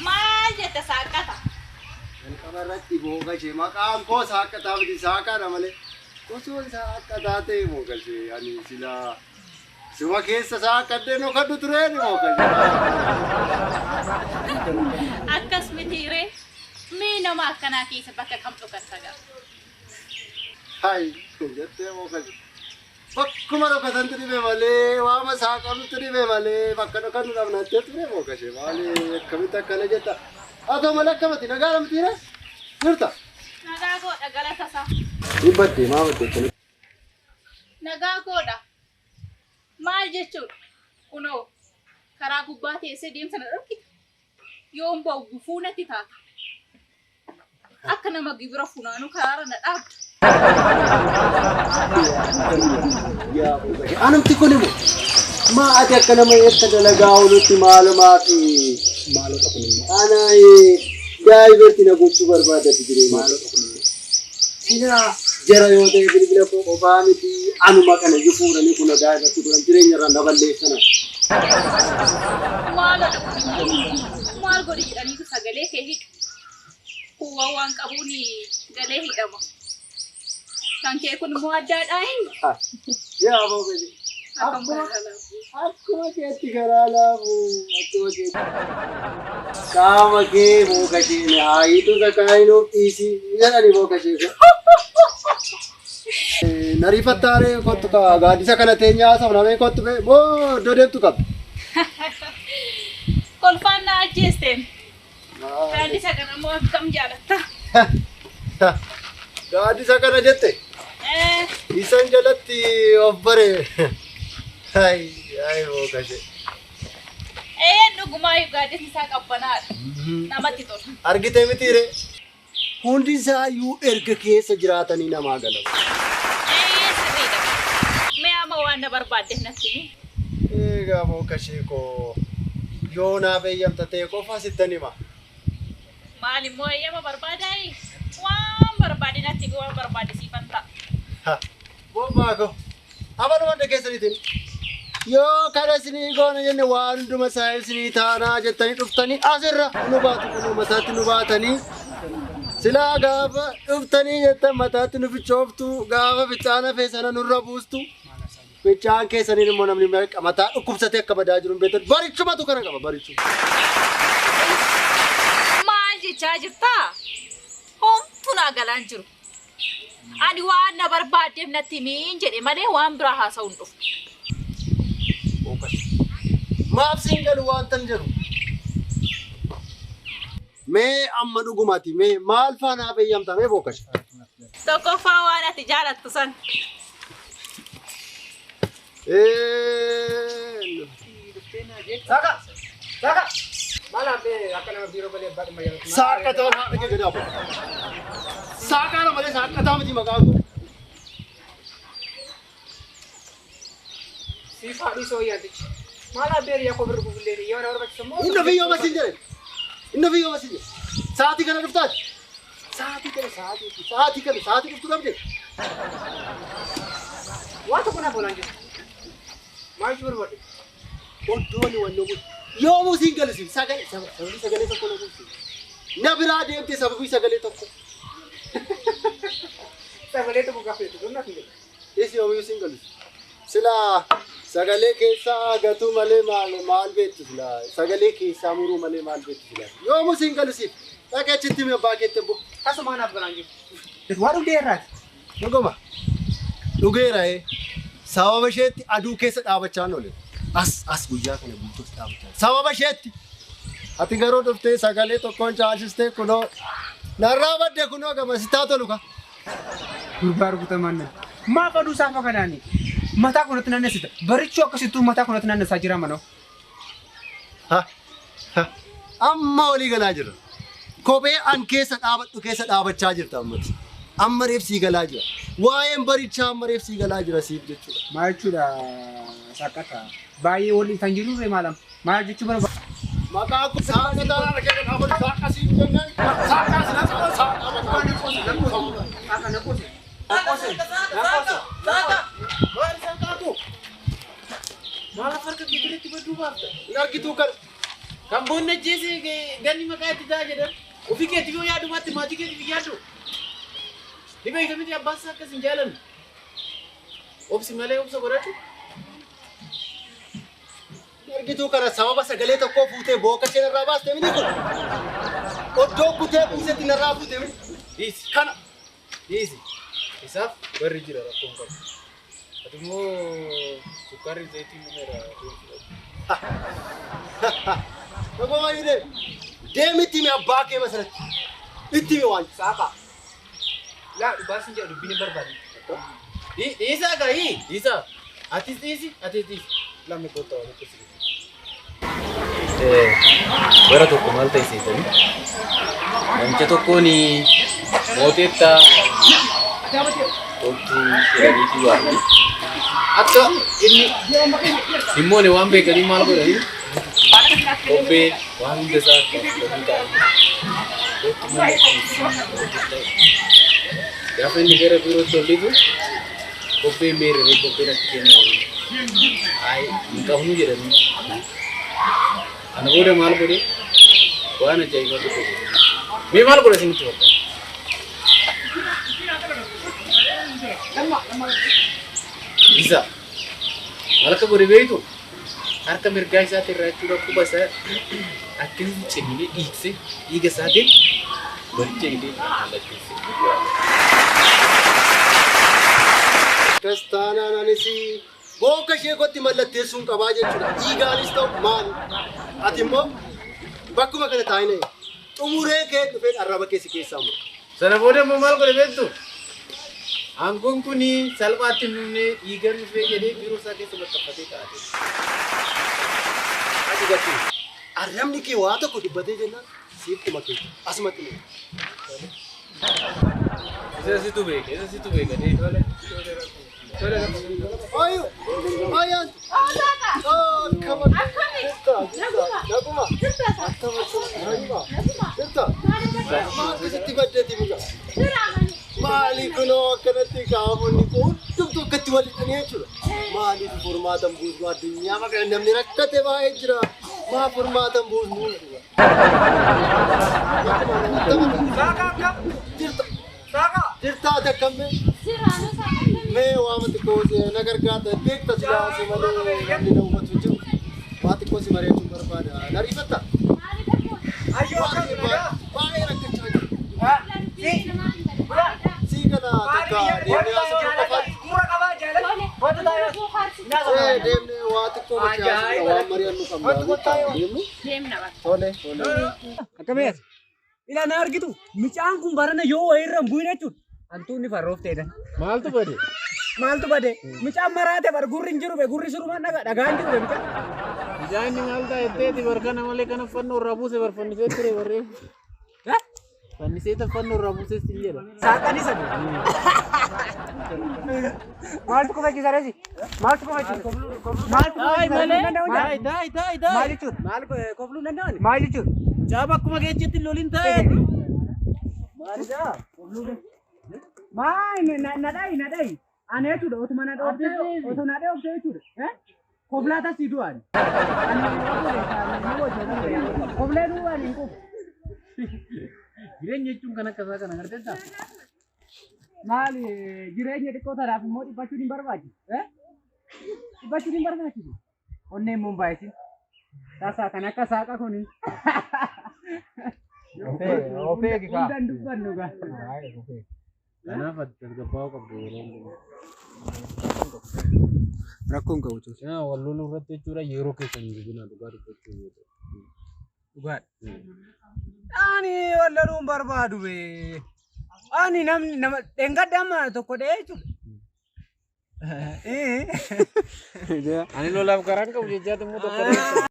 Maal jette saaqqata? Jalqabarratti booqa ishee maqaan koo saaqqataa miti saaqaadha malee osoo saaqqataa ta'e booqa ishee ani silaa suma keessa saaqqaddee nokadhu tureeni booqa ishee. Akkas mitiiree mee nama akkanaa keessa bakka kam dhokatta gaa? Hai jettee booqa ishee. Bakkuma dhokatantu dhibe malee waama saaqamtu dhibe malee bakka dhokannu dhabnattee ture booqa ishee maali akkamitti akkana jetta. Haa ta'u malee akkamati nagaa lamtiire jirta. Nagaa godha galata isaa. Dhibbattee maa baddee? Nagaa godha. Maal jechuudha? Kunoo karaa gubbaa teessee deemsa na dhorkita. Yoon ba'u gufuu natti taata. Akka nama gibira funaanuu karaarra na dhaabda. Anumti kun immoo maa ati akka nama eessa dalagaa oolutti maalumaa fi Maalodha kun immoo? Ana daayibarti na gochuu barbaadatti jireenya. Maalodha kun immoo? Silaa jara yoo ta'e bilbila koo qofaa miti anuma kana iyyuu fuudhanii kun daayibarti godhan jireenya irraa na balleessana. Maalodha kun immoo? Maal godhi jedhaniitu sagalee kee hidhu. Kuuwwan waan qabuun galee hidhama. Kan kee kun immoo addaadhaa hin? Yaa booqa ishee. Akkam garaa laafu. Akkuma keetti garaa laafu akkuma keetti. Qaama kee booqa isheen haa hiitu sakaayinuuf dhiisi jedhani booqa ishee. Nariifattaaree kottu kaa gaaddisa kana teenyaa haasofna kottu bee moo iddoo deemtu qabdi? Kolfaan na ajjeesteen. Gaaddisa kana immoo akkam jaalatta? Gaaddisa kana jette? Isan jalatti of bare. Hai hai booqa ishee. Dhugumaayyuu gaaddisni isaa qabbanaadha. Namatti tola. Argitee mitiire? Hundi isaayyuu erga keessa jiraatanii namaa galamu. Sirriidha. Mee amma waan na barbaaddeef natti himi. Egaa booqa ishee koo yoo naaf eeyyamta ta'e qofa sittan hima. Maal immoo eeyyama barbaadaayi? Waan barbaade natti himi waan barbaade siifan ta'a. Bobbaa koo amanuma hunda keessaniitiin yoo kana isinii goona jenne waan hunduma isaa isinii taanaa jettanii dhuftanii asirra nu baatu kun mataatti nu baatanii silaa gaafa dhuftanii jettan mataatti nu fichooftu gaafa ficcaan hafee sana nurra buustu ficcaan keessaniin immoo namni mataa dhukkubsatee akka badaa jiru hin beektan barichumatu kana qaba barichuma. Maal jechaa jirtaa? Homtuu naa galaan jiru. Ani waan na barbaaddeef natti himiin jedhe malee waan biraa haasa'uu hin dhufu. Maaf siin galu waan tan jedhu. Mee amma dhugumati mee maal faanaaf eeyyamta mee booqa ishee? Tokkoffaa waan ati jaalattu san. Saaqa! Saaqa! Maal habbee akka nama biiroo galee abbaa dhimma jedhamtu. Saaqqataa haadha kee gadi hafu. Saaqaadha malee saaqqataa miti maqaan koo. Siif haadhi soo yaadichi. Maal habbee riyaa koo birri gugullee yoo na barbaachisu immoo. Inni ofii yooma siin jedhe. Inni fi yooma si sa'aatii kana dhuftaati. Sa'aatii kana sa'aatii kana sa'aatii dhuftu dhabde. Waa tokko naaf oolaan jiru. Maal jechuu barbaadde? Oddoon wannoo kun yoomuu siin galu siin sagalee sababii sagalee tokko na buusi. Na biraa deemte sababii sagalee tokko. Sagalee tokko gaafa jettu garuu naaf hin galu. Isi yoomuu siin galu. Silaa sagalee keessaa gatuu malee maal beektu silaa sagalee keessaa muruu malee maal beektu silaa yoomuu siin galu siif dhaqee achitti mi abbaa keetti bu'u. Tasuma naaf galaan jiru. Waa dhugdee irraati. Dhuguma dhugeera sababa isheetti aduu keessa dhaabachaa oole. As guyyaa kana guutuus dhaabachaa. Sababa isheetti ati garuu dhuftee sagalee tokkoon caalchistee kunoo narraa badde kunoo gamasitaa tolu ka. Gurbaa rukutamaan nan. Maaf aduu saafa kanaani? Mataa kanatti naannessita. Barichuu akkasittuu mataa kanatti naannessaa jira manoo. Amma walii galaa jirra. Kophee an keessa dhaabadhu keessa dhaabachaa jirta ammati. Amma reef sii galaa jira. Waa'een barichaa amma reef sii galaa jira siif jechuudha. Maal jechuudha saqqata. Baay'ee waliin kan jirurre maalam. Maal jechuu barbaada? Maqaa kun saaqataa dhaabatu saaqasiin jennaan saaqas saaqa mataa. Maal farka keetti baduu baafta? Hin argituu kana. Kan boonna jeese ganni maqaa itti ta'a jedhan. Ofii keetiif yoo yaadu baatte maatii keetiif yaadu. Ni beekta miti abbaan isaa akkas hin jaalanne. Obsi malee obsa godhadhu. Hin argituu kana sababa sagalee tokkoo fuutee booka ishee narraa baaste miti kun. Oddoo kutee buusetti narraa fuute miti. Dhiisi. Kana. Dhiisi. Isaaf barri jira rakkoon qabu. Ati immoo sukkaarri zayitiin dhumeera. Dhuguma deemi. Deemi itti himi abbaa kee masarratti. Itti himi waan. Saaqa. Laa dhugaa siin jedhu dubbiin hin barbaadne. Dhiisaa gahii. Dhiisaa. Atis dhiisi atis dhiisi. Lamni kottaa walitti si. Bara tokko maal ta'e seetanii? Namicha tokkoon mooteettaa kottuu jedhaniitu waamni. Akka inni dhimmoonni waan beekanii maal godhanii kophee waan hunda isaa akka fudhatanii ta'anii kottu mana keessi gaafa inni gara biirootti ol litu kophee meerree kophee natti kennaa hayi hin qabnu jedhanii. Kana booda maal godhe waan ajaa'ibaa tokko godhe. Mee maal godhe isinitti fakkaata? Isa maal akka godhe beektu harka mirgaa isaatti irraa jechuudha quba isaa akkasitti cimnee dhiigse dhiiga isaatiin baricha hidhee mallatteesse. Akkas taanaan anis booka ishee kootti mallatteessuun qabaa jechuudha. Dhiigaanis ta'u maali? Ati immoo bakkuma kana taa'ine xumuree kee dhufeen arraba keessi keessaa mura. Sana booda immoo maal godhe beektu? Aangoon kun salphaatti hin dhumne dhiigaan dhufee jedhee biiroo isaa keessa maxxanfatee kaa'ate. Ati gatii arrabni kee waa tokko dubbatee jennaan siif dhuma kee asumatti ni. Isa situ beeka, isa situ beeka. Ayo, ayaan. Saaqa. Oh, come on. Akkami? Jirta, jirta. Naguma. Naguma. Jirta saaqa. Akkama jirta. Naguma. Jirta. Maal Maal akkasitti baddeeti muka? Jira mani. Maali kunoo akkanatti qaamonni kun hundumtuu akkatti wal hidhanii jechuudha. Maaliif furmaata hin buusnu addunyaa maqaa namni rakkate baay'ee jira. Maa furmaata hin buusnu? Saaqa akkam? Jirta. Saaqa. Jirta ati akkammee? Jira nu saaqa. Mee waa xiqqoo na gargaarta beekta silaa si malee namni na hubatu hin jiru. Waa xiqqoo si mari'achuun barbaada. Na rifatta? Maaliif akkuma? Ayyoo akkam nagaa? Baay'ee rakkachaa jira. Si. Bula. Sii kana takka deemnee haasofuu qofaatti. Gurra qabaa jaalala. Wanta taa'ee. Deemnee waa xiqqoo bakka haasofna waan mari'annu qabna. Deemnu? Deemna bakka. Tole. Tole. Akkamitti? Ilaa na argitu mucaan kun barana yoo wayirra hin bu'in jechuudha. Hantuunni farroof ta'edha. Maaltu bade? Maaltu bade? Mucaan maraate bar gurri hin jiru be gurri sirumaan dhagaa hin jiru be mucaan. Mucaan inni maal ta'a jetteeti barkana malee kana fannoo irraa buuse barfannisee ture barreef. Fannisee fannoo irraa buusee siin jedha. Saaqanii sadi. Maaltu kufachiisa reesi? Maaltu kufachiisa? Maaltu Daai malee. kufachiisa? Daai daai daai daai. Maal jechuudha? Maal kofluu danda'an? Maal jechuudha? Mucaa bakkuma geejjitti loliin taa'eeti. Maalidhaa? Maal na dhayi na dhayi. Ani jechuudha otuma na dhoofte otuma na dhoofte jechuudha. Koblaa si du'an. Koblee du'an hin qubu. Jireenya jechuun kan akka isaa kana agarteettaa? Maali jireenya xiqqoo tanaaf immoo dhiphachuun hin barbaachisu. Dhiphachuun hin barbaachisu. Onneen mun baay'isin. Tasaa kan akka saaqa kuni. Of eegi kaa. Hundaan dubbannu gaa. Kanaaf ati tasgabbaa'uu qabdu yeroo hundumaa. Rakkoon qabu jechuudha. Wal loluu irratti jechuudha yeroo keessan hin gubinaa dhugaa dubbachuu yoo ta'u. Dhugaadha. Ani wal loluun barbaadu bee. Ani namni nama dheengadda amma tokko dhahee jechuudha. Ani lolaaf karaan qabu jechaati immoo tokko dhahee.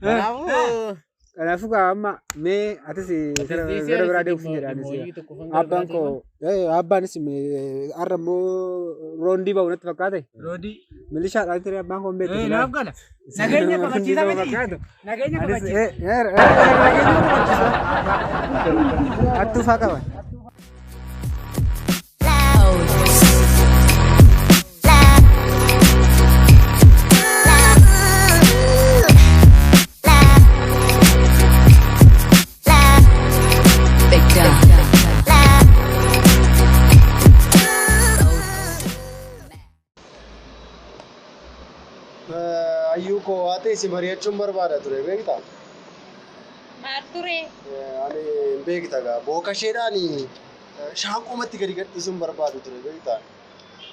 Kanaafuu. Kanaafuu amma mee atis gara biraa deemuuf jedha anis. Abbaan koo abbaanis har'a immoo roondii ba'u natti fakkaate. Roondii. Milishaadhaan ture abbaan koo hin beektu. Naaf gala. Nageenya kabachiisa miti. Nageenya kabachiisa. Nageenya kabachiisa. Hattuu faa qaba. Ayyuu koo haa ta'e si mari'achuun barbaada ture beektaa? Maal ture? Ani hin beekta gaa booka isheedhaan shaanqoomatti gadi gadhiisuun barbaadu ture beektaa?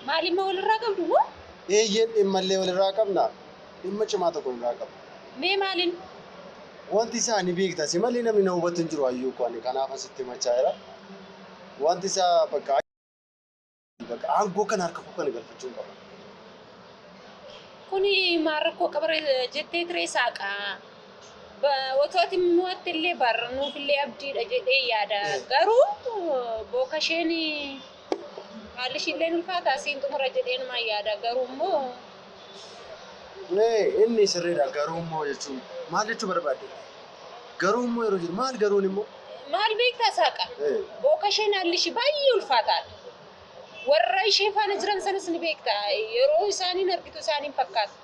Maalimmoo walirraa qabdu moo? Eeyyeen dhimmallee walirraa qabna. Dhimma cimaa tokko walirraa qabna. Mee maaliin? Wanti isaa ni beekta si malee namni na hubatu hin jiru ayyuu koo ani kanaaf asitti himachaa jira. Wanti isaa bakka aangoo kana harka koo kana galfachuun qaba. Kuni maal rakkoo qaba jettee ture saaqa. Otoo ati mo'atte illee barnuuf illee abdiidha jedhee yaada. Garuu booka isheen haalli ishee illee ulfaataa siin xumura jedhee numa yaada. Garuu immoo. Inni sirriidha garuu immoo jechuun maal jechuu barbaadde? Garuu immoo yeroo jiru maal garuun immoo? Maal beektaa saaqa? Booka isheen haalli ishee baay'ee ulfaataadha. Warra ishee faana jiran sanas ni beekta. Yeroo isaaniin argitu isaaniin fakkaata.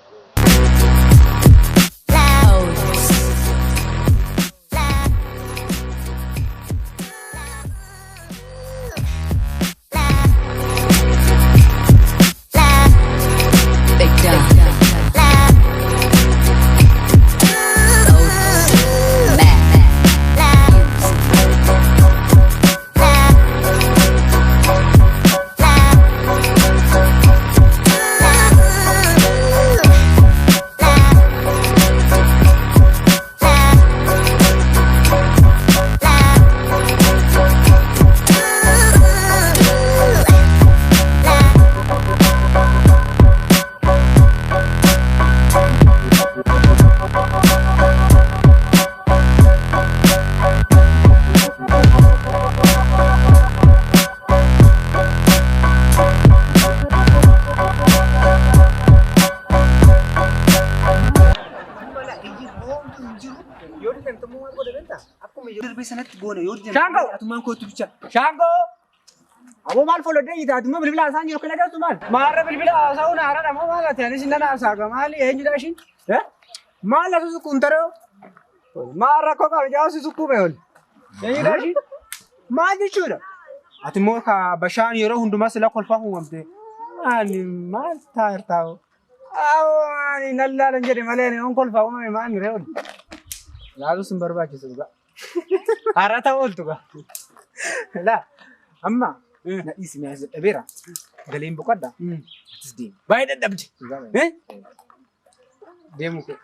Shaangoo! Shaangoo! Aboo maal fuulduree jita? Atuma bilbila haasaan jiru kana agartu maal? Maarra bilbila haasa'uun haaraadha moo maal ati? Anis nan haasaaga maali? Eenyudha ishiin? Maal asu sukkuun taroo? Maal rakkoo qabu jaa si sukkuume ol? Eenyudha ishiin? Maal jechuudha? Ati immoo ka bashaan yeroo hundumaa sila kolfaa uumamte. Maali maal taa'irtaa? Awoo ani nan laalan jedhe malee ani on kolfaa uumame maal miree ol? Laalus hin barbaachisu dhugaa. Haaraa ta'uu ooltu gaa. Laa amma na dhiisi mi'aas dadhabeera. Galeen boqodha. Atis deemi. Baay'ee dadhabde. Deemu kee.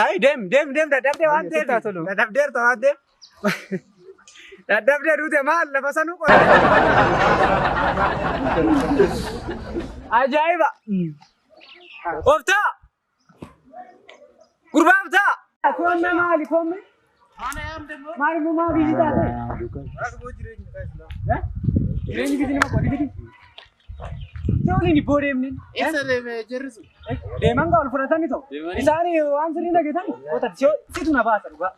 Hayi deem deem deem dadhabde waan ta'eef. Dadhabdeerta waan ta'eef. Dadhabdee duute maal lafa sanuu qote. Ajaa'iba. Ooftaa. Gurbaa ooftaa. Koome maali koome? Maal immoo maa biyyi taate? Jireenyi biyyi nama qoodi biyyi. Toliin ibboo deemni. Eessa deemee jirrisu? Deeman gaa ol fudhatanii ta'u. Isaan waan sirrii dhageetan qotan situ na baasa dhugaa.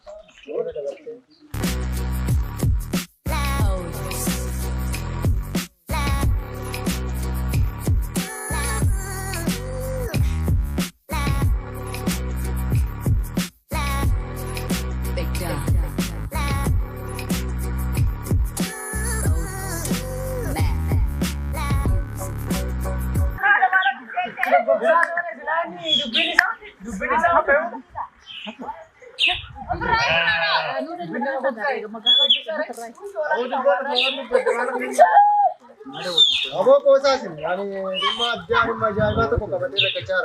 Aboo qoosaasin ani dhimma addaa dhimma ajaa'ibaa tokko qabatee rakkachaa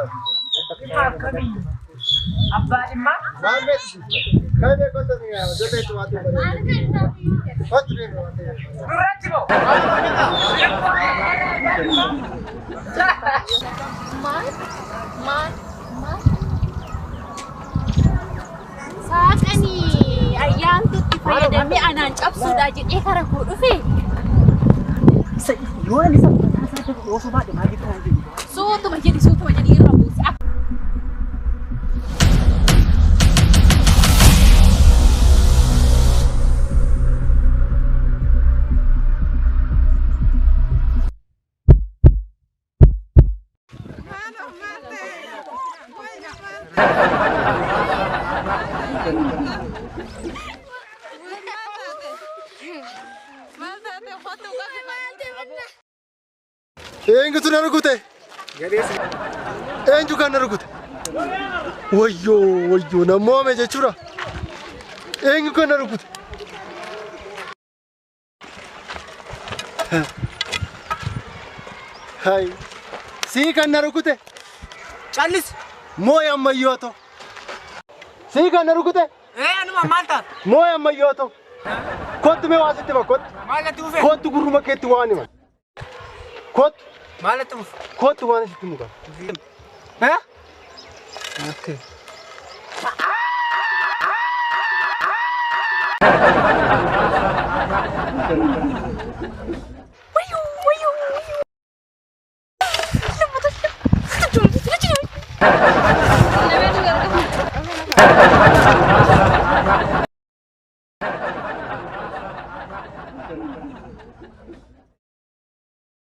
jira. Abbaa dhimmaa? Maal beeksisu? Kan beekota ni hojjeta itti maatii bareedu. Kottu deemi waan ta'eef. Durratti moo? Maal? Maal? Maal? Saaqanii ayyaantutti fayyadamee anaan cabsuudha jedhee kara koo dhufe. Yoo inni mataa isaa ta'e osoo baadhe maal jettaa jedhu. Suutuma jedhi suutuma jedhi irra buusi. Eenyutu na rukute? Eenyu kan na rukute? Wayyoo wayyoo na moome jechuudha. Eenyu kan na rukute? Hai. Sii kan na rukute? Callis. Mooyi ammayyoo ta'u. Sii kan na rukute? Ee anuma maal taata? Mooyi ammayyoo ta'u. Kottu mee waa sitti hima kottu. Maalatti dhufe? Kottu gurruma keetti waan hima. Kottu. Maalatti dhufe? Kottu waan sitti himu qaba. Eh? Okay.